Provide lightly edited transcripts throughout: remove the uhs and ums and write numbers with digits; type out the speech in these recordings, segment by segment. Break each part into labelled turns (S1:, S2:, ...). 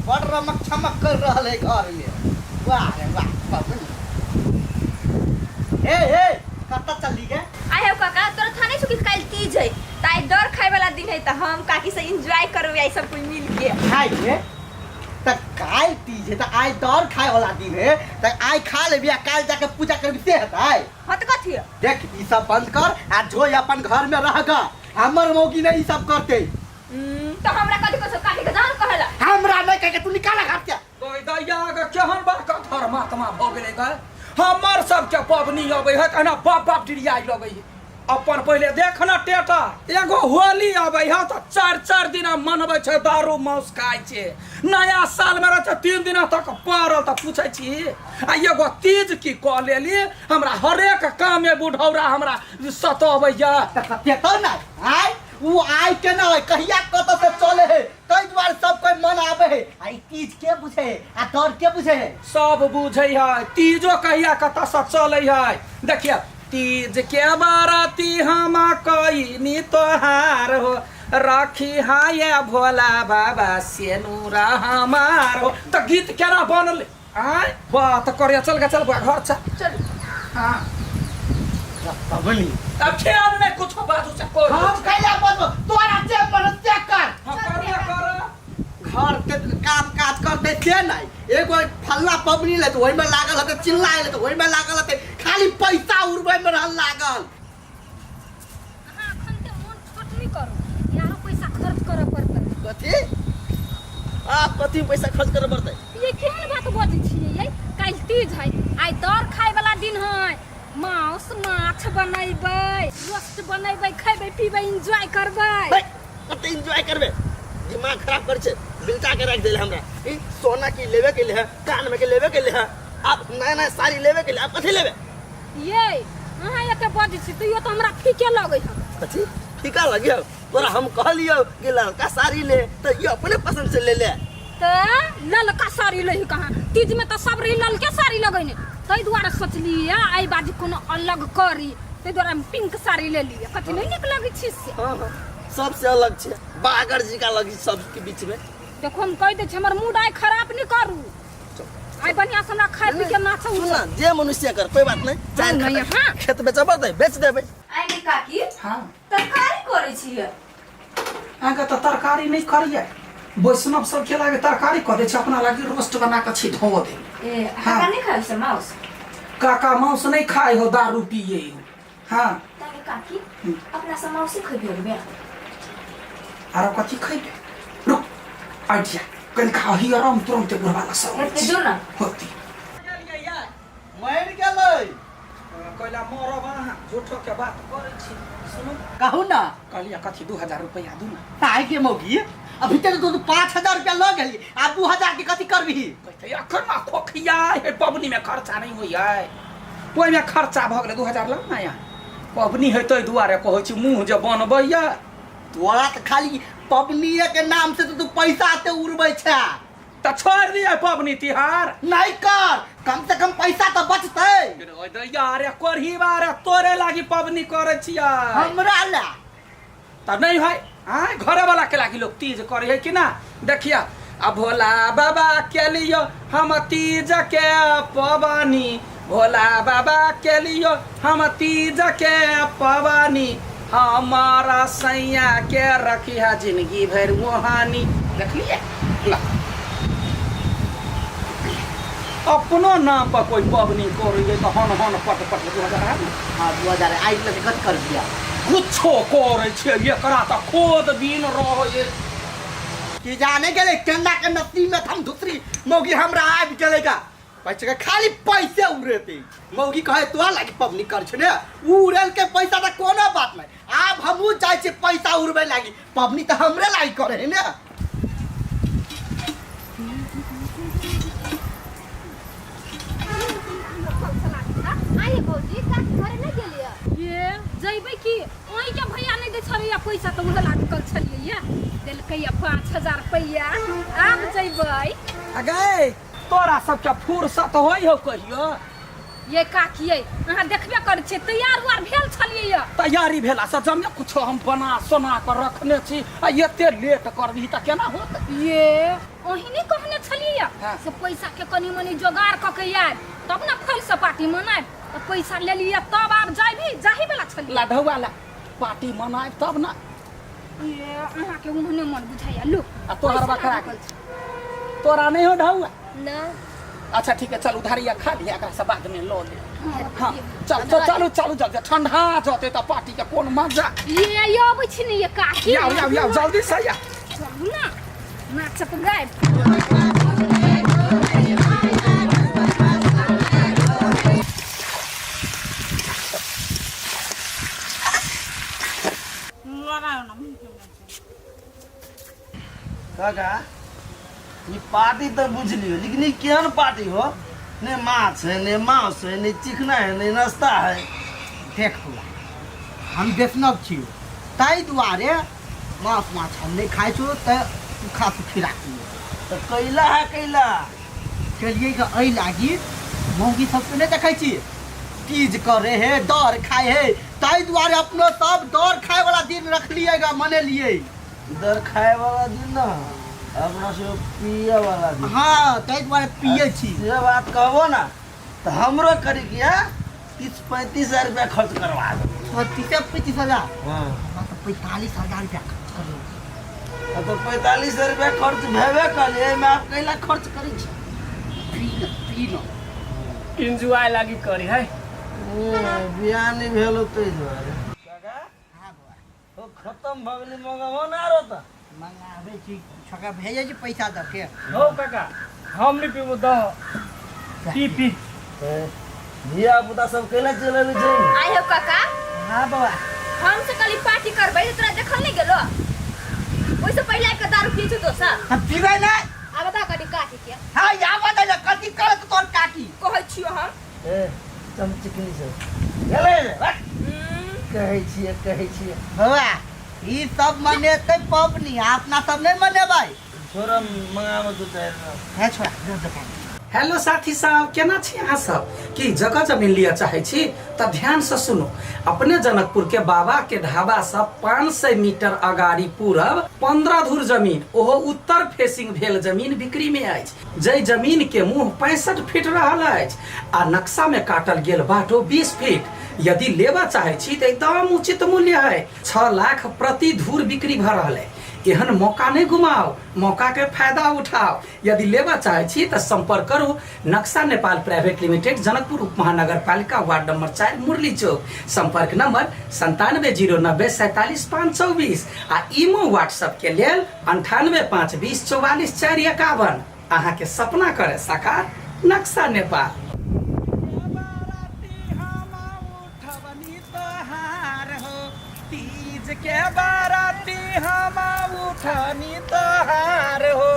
S1: बड़ रमक छमक कर रहल है घर में। वाह रे वाह पबनी। हे हे कतऽ चलली गे?
S2: आइ हौ काका, तोरा थाने छौ कि काल्हि तीज है, त आइ दर खाए वाला दिन है, त हम काकी से एंजॉय करबै आइ सब कोई मिल के।
S1: खाइ गे त काल्हि तीज है त आइ दर खाए वाला दिन है, त आइ खा लेबी आ काल्हि जाके पूजा करबी से हेतै?
S2: हाँ त कथी है?
S1: देख ई सब बंद कर आ जो अपन घर में रह गा, हमर मौगी नहीं ई सब करते।
S2: त हमरा कथी कहै छौ? काकी के जान कहेला।
S1: हमरा नहीं कहे के तू निकाल घर से।
S3: गै दैया गे, केहन बड़का धर्मात्मा भऽ गेलै गै। हमर सबके पबनी अबै है तऽ एना बाप बाप डिरियाइ लगै है। अपन पहिले देख न टेटा, एगो होली अबै है तऽ चारि चारि दिना मनबै छै, दारू मांस खाइ छै। नया साल मे रहै छै 3 दिना तक पड़ल। तऽ पूछै छी आ एगो तीज की कऽ लेली, हमरा हरेक कामे बुढ़ौरा हमरा सतबैया।
S1: तऽ सत्यतो ना आय उ आय केना है, कहिया कतऽ से चले है, ताहि दुआरे सब कोई मन आबे है। आ ई तीज के बुझे है आ दर के बुझे है?
S3: सब बुझे है तीजो कहिया कतऽ से चले है। देखिए तीज के बाराती हम कईनी तोहार हो, रखी हाय भोला बाबा सेनुरा हमार हो। तऽ गीत केना बनल आय बात करे। चल गे, चल बा घर चल।
S2: चल।
S3: हाँ।
S1: पबनी
S3: अब खेल में कुछ बाजू से कोई
S1: हम कैला बजबो? तोरा जे मन से कर।
S3: हाँ, कर ना, कर।
S1: घर के काम काज करते से नहीं, एगो फल्ला पबनी ले तो ओहि में लागल हते, चिल्लाए ले तो ओहि में लागल हते, खाली पैसा उड़बै में रहल लागल।
S4: अहाँ अखन ते मोन छोट नहि करू, यारो पैसा खर्च करऽ पड़तै।
S1: कथी? आप कथी में पैसा खर्च करऽ पड़तै?
S4: ये केहन बात बजै छियै यै? काल्हि तीज है, आइ दर खाय वाला दिन है, मांस माछ बनेबै, रोस्ट बनेबै, खैबै पीबै, एंजॉय करबै।
S1: भाई कते एंजॉय करबे, दिमाग खराब कर छे, बिलटा के रख देले हमरा। ई सोना की लेवे के ले है, कान में के लेवे के ले है, आप नया नया साड़ी लेवे के ले, आप कथी लेवे?
S4: ये अहाँ एते बजै छी तैयो तऽ हमरा फीके लगै है।
S1: कथी फीका लगे तोरा? हम कहलियो कि ललका साड़ी ले तो ये अपने पसंद से ले ले।
S4: तऽ ललका साड़ी लही कहाँ? तीज में तऽ सब रही ललके साड़ी लगैने, ताहि दुआरे सोचलियै एहि बाजी कोनो अलग करी, ताहि दुआरे हम पिंक साड़ी ले लियै। कथी नहि नीक लगै छी से?
S1: हाँ हाँ, सबसे अलग छे, बागर जी का लगी सबके बीच में।
S4: देखो हम कहि दै छी, हमर मूड आइ खराब नहि करू, आइ बढ़िया से हमरा खाय पी के नाचू।
S1: सुन ना, जे मनुष्य कर कोई बात नहीं, चार
S4: नहीं,
S1: खटा
S4: हाँ।
S1: खेत बेचब पड़तै, बेच देबै।
S2: आइ गे काकी।
S3: हाँ।
S2: तरकारी करै छियै?
S3: अहाँके तऽ तरकारी नहि करियै, वैष्णव सबके लागे तरकारी कऽ दै छै, अपना लागे रोस्ट बना कऽ छी धो दे।
S2: ए काका नहि खाइ छै माउस?
S3: काका मांस नहि खाइ हो, दारू पिए हो। हाँ।
S2: ताके काकी अपना सब माउसे खैबे होबे?
S3: आरो कथी खैबे? रुक, आइडिया कनि खाही आराम तुरंते बुढ़वा ला सब
S2: हेतै जो ना।
S3: होती।
S1: मरि गेलै।
S3: कैला मरब अहाँ? झूठो के बात करै छी। सुनू।
S1: कहू ना।
S3: कहलियै कथी, 2000 रुपैआ दू ना।
S1: ताहि के मौगी, अभी तक तो 5000 रुपया लऽ गेली, आब 2000 के कथी करबिही?
S3: कहतै अखन ना खोखिया है, पबनी में खर्चा नहीं होइ है, ओहिमे खर्चा भऽ गेलै। 2000 लग ना, यहाँ पबनी है ताहि दुआरे कहै छी, मुँह जे बनबैया।
S1: तोरा तऽ खाली पबनीये के नाम से तऽ तू पैसा एते उड़बै छै।
S3: तऽ छोड़ि दियै पबनी तिहार?
S1: नहीं कर, कम से कम पैसा तऽ बचतै।
S3: अरे कोरही बारे तोरे लागी पबनी करै छियै।
S1: हमरा ला?
S3: तऽ नहीं है आँय, घरे वाला के लागी लोग तीज करे है कि ना? देखिया आ भोला बाबा के लियो हम तीज के पबनी, भोला बाबा के लियो हम तीज के पबनी, हमारा सैया के रखिया जिंदगी भरि मोहानी। देखलिए ला अपनो नाम पर कोई पबनी करे तऽ हन हन पट पट 2000 है ना?
S1: हाँ, 2000 आइ लगे कथी कर दिया?
S3: कुछो करै छै, एकरा तऽ खोद बिन रहै।
S1: कि जाने गेलै केना के नसीब में हम दूसरी मौगी हमरा आबि गेलै गा। पैसे के खाली पैसे उड़ेते। मौगी कहे तोरा लागी पबनी कर छे ने, उड़ेल के पैसा तऽ कोनो बात नहीं, आब हमहूँ जाइ छियै पैसा उड़बै लागी, पबनी तऽ हमरे लागी करे है ने।
S4: आइए भौजी, काकी घरे नहि गेलियै? ये जइबै की, ओहि के भैया नहि दै छलैया पैसा तऽ उहे लागी कल छलियै, ये देलकै या 5000 रुपैआ, आब जइबै।
S3: आ गए तोरा सबके फुर्सत होइ हो कहियो?
S4: ये काकी ये अहाँ देखबे करै छियै तैयार उआर भेल छलियै ये
S3: तैयारी भेला से जमे कुछो हम बना सोना कऽ रखने छी आ एते लेट करबही तऽ केना होत
S4: ये अहीं नहि कहने छलियै ये
S3: हाँ।
S4: से पैसा के कनी मनी जोगाड़ कऽ के आयब तब ने फल से पार्टी मनायब तऽ पैसा लेलियै तब आब जायबी जाही वाला छलियै
S3: लाढौआ ला पार्टी मनायब तब ने
S4: ये अहाँके ओहने मन बुझाइया लो
S3: आ तोहर
S4: पैसा
S3: बकरा
S4: लागल छै।
S3: तोरा नहीं हो ढौआ
S2: ना
S3: अच्छा ठीक है चल उधारिया खा लिया एकरा से बाद में लऽ ले
S4: हाँ,
S3: हाँ चल चल चलू चलू जल्दी ठंडा जते तऽ पार्टी के कोन मजा
S4: ये ये अबै छी ने ये काकी
S3: आउ आउ आउ जल्दी से आ
S4: चलू ना नाचत गायब
S5: काका ई पार्टी तऽ बुझलियो लेकिन ई केहन पार्टी हो ने माछ है ने मांस है ने चिकना है ने नाश्ता है
S1: देख बौआ हम वैष्णव छियो ताहि दुआरे मांस माछ हम नहि खाइ छियो तऽ सूखा सुखी राखियो
S5: तऽ कैला है कैला
S1: चलिए के एहि लागी मौगी सबके नहि देखै छी तीज करे हे डर खाए हे ताहि दुआरे अपनो सब डर खाए वाला दिन रखलिएगा मनेलिए
S5: इधर खाए वाला दिन ना अपना सब पिए वाला दिन
S1: हाँ ताहि दुआरे पिए छी
S5: से बात कहबो ना तो हमरो करी किया 30-35 हजार रुपया खर्च करवा दो।
S1: 30-35 हजार?
S5: हाँ।
S1: हमरा तऽ 45,000 रुपया खर्च करू।
S5: आ तो 45,000 रुपया खर्च भेबे करी, एहिमे आप कैला खर्च करी छी?
S1: पी न पी न।
S6: एन्जॉय लागी करी है।
S5: ए, बियाह नहीं भेल ताहि दुआरे। काका
S1: हाँ बौआ।
S5: ओ खत्म भऽ गेलै, मंगाबो ना आरो तऽ।
S1: मंगाबै छी छोका, भेजै छी पैसा दऽ के।
S6: हो काका, हम नहीं पीबो, दह पी पी।
S5: धिया पुता सब कैला चलि अबै छै?
S2: आइ हो काका।
S1: हाँ बौआ।
S2: हम से कली पार्टी करबै तऽ तोरा देखल नहीं गेलो? ओइसे पहिले आबि कऽ दारू पियै छौ दोसर।
S1: हम पीबै नहि।
S2: आ बता कनी काकी के।
S1: हाँ, यहाँ बता ले कथी करत तोर काकी।
S2: कहै छियो हम।
S5: ए चमचिकनी सब गेलै रे, बक। कहै छियै, कहै छियै।
S1: बौआ, ई सब मनेतै पबनी, अपना सब नहि मनेबै।
S5: छोड़, मंगाबो दू चारि दिन।
S1: है छोड़ा जो दुकान।
S3: हेलो साथी साहब, केना छी अहाँ सब? की जगह जमीन लिअ चाहै छी तऽ ध्यानसँ सुनू। अपने जनकपुर के बाबा के ढाबा सँ 500 मीटर अगाड़ी पूरब 15 धुर जमीन, ओहो उत्तर फेसिंग भेल जमीन बिक्री में अछि, जै जमीन के मुंह 65 फीट रहल अछि आ नक्शा में काटल गेल बाटो 20 फीट। यदि लेबा चाहै छी तऽ एकदम उचित मूल्य है, 6 लाख प्रति धुर बिक्री भऽ रहल है। एहन मौका नहीं घुमाओ, मौका के फायदा उठाओ। यदि लेबा चाहै छी तऽ संपर्क करू नक्शा नेपाल प्राइवेट लिमिटेड, जनकपुर उप महानगरपालिका, वार्ड नंबर 4, मुरली चौक। संपर्क नंबर 9709047524 आ ईमो व्हाट्सएप के लेल 9852044451। अहाँ के सपना करे साकार नक्शा नेपाल। तीज के बाराती हम उठनी तोहार हो,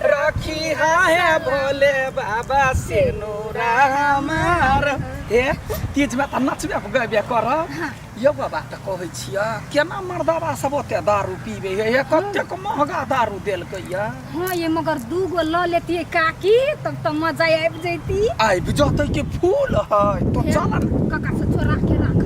S3: रखी है भोले बाबा सिनुरा हमार। हे तीज में तऽ नचबे गबे कर यौ बाबा। तऽ कहै छियै, केना मर्दाबा सब ओते दारू पीबे हे? हे कतेक महगा दारू देलकै या।
S4: हाँ ये, मगर दू गो लऽ लेतियै काकी, तब तऽ मजा आबि जैती।
S3: आबि जतै के फूल है तो चल न।
S4: काका से चोरा के राख।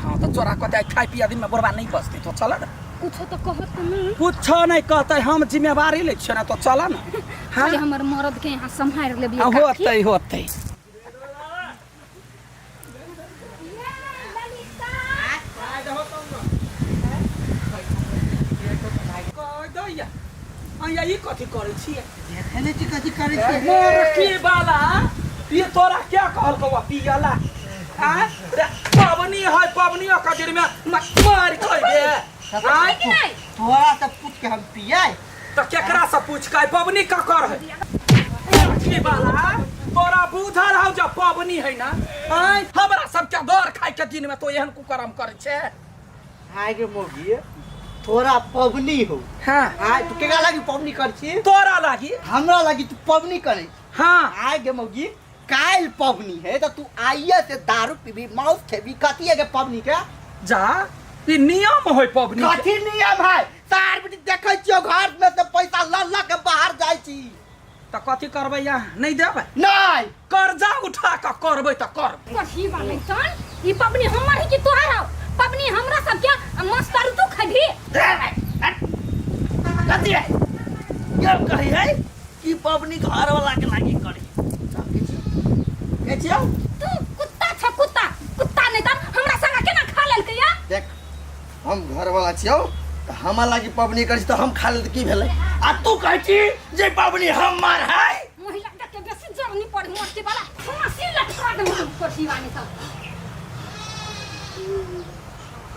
S3: हाँ, तऽ चोरा कऽ खाइ पिया दिन में बुढ़बा नहीं बचतै, तो चल न।
S4: कुछो तऽ कहत नहीं?
S3: कुछो नहीं कहतै, हम जिम्मेवारी लै छियै ने, तो चल न। हाँ।
S4: खाली हमर मरद के यहाँ सम्हारि लेबियै काकी।
S3: होतै होतै। अइया ई कथी करै छियै?
S1: देखै नहि छी कथी करै छियै।
S3: मोरकी वाला, ई तोरा क्या कहलकौ पियला? आँय रे, पबनी है, पबनी के दिन में मार खइबे? आँय?
S4: कि नहीं?
S1: तोरा से पूछ के हम पियै?
S3: तऽ केकरा से पूछ के पबनी ककर है? मोरकी वाला, तोरा बुझल हौ जे पबनी है ना? आँय, हमरा सबके दर खाय के दिन में तो एहन कुकर्म करै छै?
S1: आय गे मोगी, तोरा पबनी हो?
S3: हाँ।
S1: आय, तू केकरा लागी पबनी कर छी?
S3: तोरा लागी।
S1: हमरा लागी तू पबनी करे?
S3: हाँ।
S1: आय गे मौगी, काल्हि पबनी है तऽ तू आइए से दारू पीबी, मांस खेबी, कथी है के पबनी के?
S3: जा, ई नियम है पबनी के।
S1: कथी नियम है? सार बेटी, देखै छियो घर में से पैसा लऽ लऽ के बाहर जाइ छी।
S3: तऽ कथी करबै अहाँ नहि देबै
S1: नहीं
S3: कर्जा उठा कऽ करबै तऽ करबै
S4: कथी बालै तन ई पबनी हमर है कि तोहर हौ पबनी हमरा सब के आ माछ दारू तू खैबी
S5: कथी है ये कही है कि पबनी घर वाला के लागी करी के छियौ
S4: तू कुत्ता छ कुत्ता कुत्ता नहीं तन हमरा संग केना खा लेलकै या
S5: देख हम घर वाला छियौ तऽ हमरा लागी पबनी करै छी तऽ हम खा लेल तऽ की भेलै आ तू कहै छी जे पबनी हमर है
S4: महिला देख के बेसी जरनी पड़ी मोटी वाला फांसी लटका दे हम कोठी वाली सब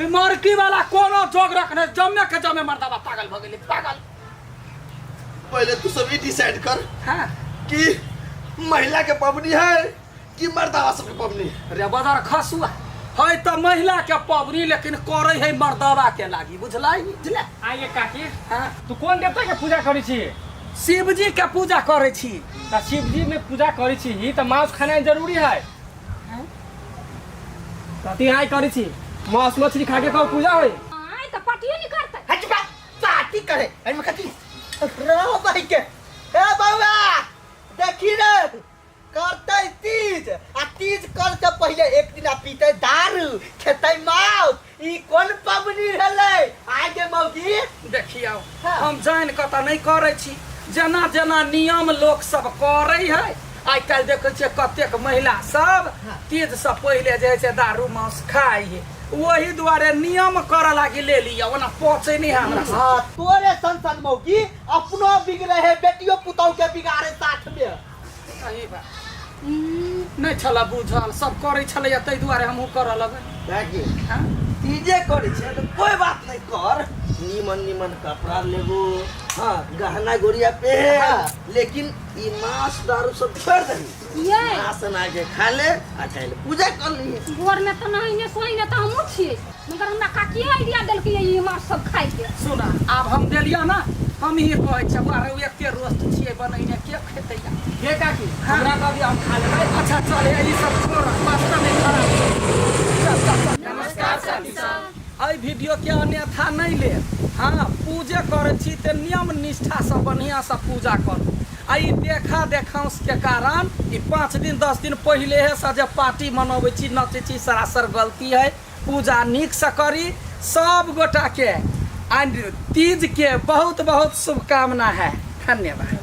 S3: ई मरकी वाला कोनो जोग रखने जमे के जमे मर्दाबा पागल भऽ गेलै पागल
S5: पहले तू सब ई डिसाइड कर
S3: हाँ
S5: कि महिला के पबनी है कि मर्दावा सबके पबनी है
S3: रे बदर खसुआ है तऽ महिला के पबनी लेकिन करै है मर्दाबा के लागी बुझलाई बुझले
S6: आइए काकी
S3: हाँ
S6: तू कोन देवता के पूजा करै छी
S3: शिवजी के पूजा करै छी
S6: तऽ शिवजी में पूजा करै छी तऽ मांस खाना जरूरी है कथी आइ करै छी मांस मछली खा के कहू पूजा होई
S4: आय तऽ पार्टियो नहीं करतै
S1: हट बा पार्टी करे एहिमे कथी रहो भाई के ए बउआ देखी रे करतै तीज आ तीज कर से पहिले एक दिन पीतै दारू खेतै माउस ई कोन पबनी भेलै आइ के मौगी
S3: देखियौ
S1: हाँ।
S3: हम जानि कऽ तऽ नहि करै छी जेना जेना नियम लोक सब करै है आइ काल्हि देखै छियै कतेक महिला सब तीजसँ पहिले जे है से दारू मांस खाइ है ओही दुआरे नियम करऽ लागी ले लिअ ओना पचै नहि है हमरा सब
S1: हाँ तोरे सन सन मौगी अपनो बिगड़े है बेटियो पुतहु के बिगाड़े साथ में
S3: सही बात नहि छलए बुझल सब करै छलैया ताहि दुआरे हमहूँ करऽ लगल
S5: काकी
S3: हाँ?
S5: तीजे करै छै तऽ कोई बात नहीं कर नीमन नीमन कपड़ा लेबो हाँ गहना गुड़िया पेहन
S1: हाँ।
S5: लेकिन ई मांस दारू सब छोड़ दही
S4: ये
S5: मांस ना के खा ले आ काल्हि पूजा कर ली
S4: भोर में तऽ नहेने सोहेने तऽ हमहूँ छियै मगर हमरा काकिए आइडिया देलकै ई माछ सब खाइके
S3: सुना आब हम देलियै ना हम ही कहै छियै बौआ रौ एते रोस्ट छियै बनैने के खेतै
S6: हे काकी हमरा दऽ दिअ हम खा लेबै
S3: अच्छा चल हे ई सब छोड़ पास्ता नहि खराब चल चल चल नमस्कार साथी सब एहि वीडियो के अन्यथा नहि लेब हाँ पूजे करै छी तऽ नियम निष्ठासँ बढ़िआँसँ पूजा करू आ ई देखा देखांसके कारण ई 5 दिन 10 दिन पहिलेहेसँ जे पार्टी मनबै छी नचै छी सरासर गलती है पूजा नीकसँ करी सब गोटाके एंड तीजके बहुत बहुत शुभकामना है धन्यवाद।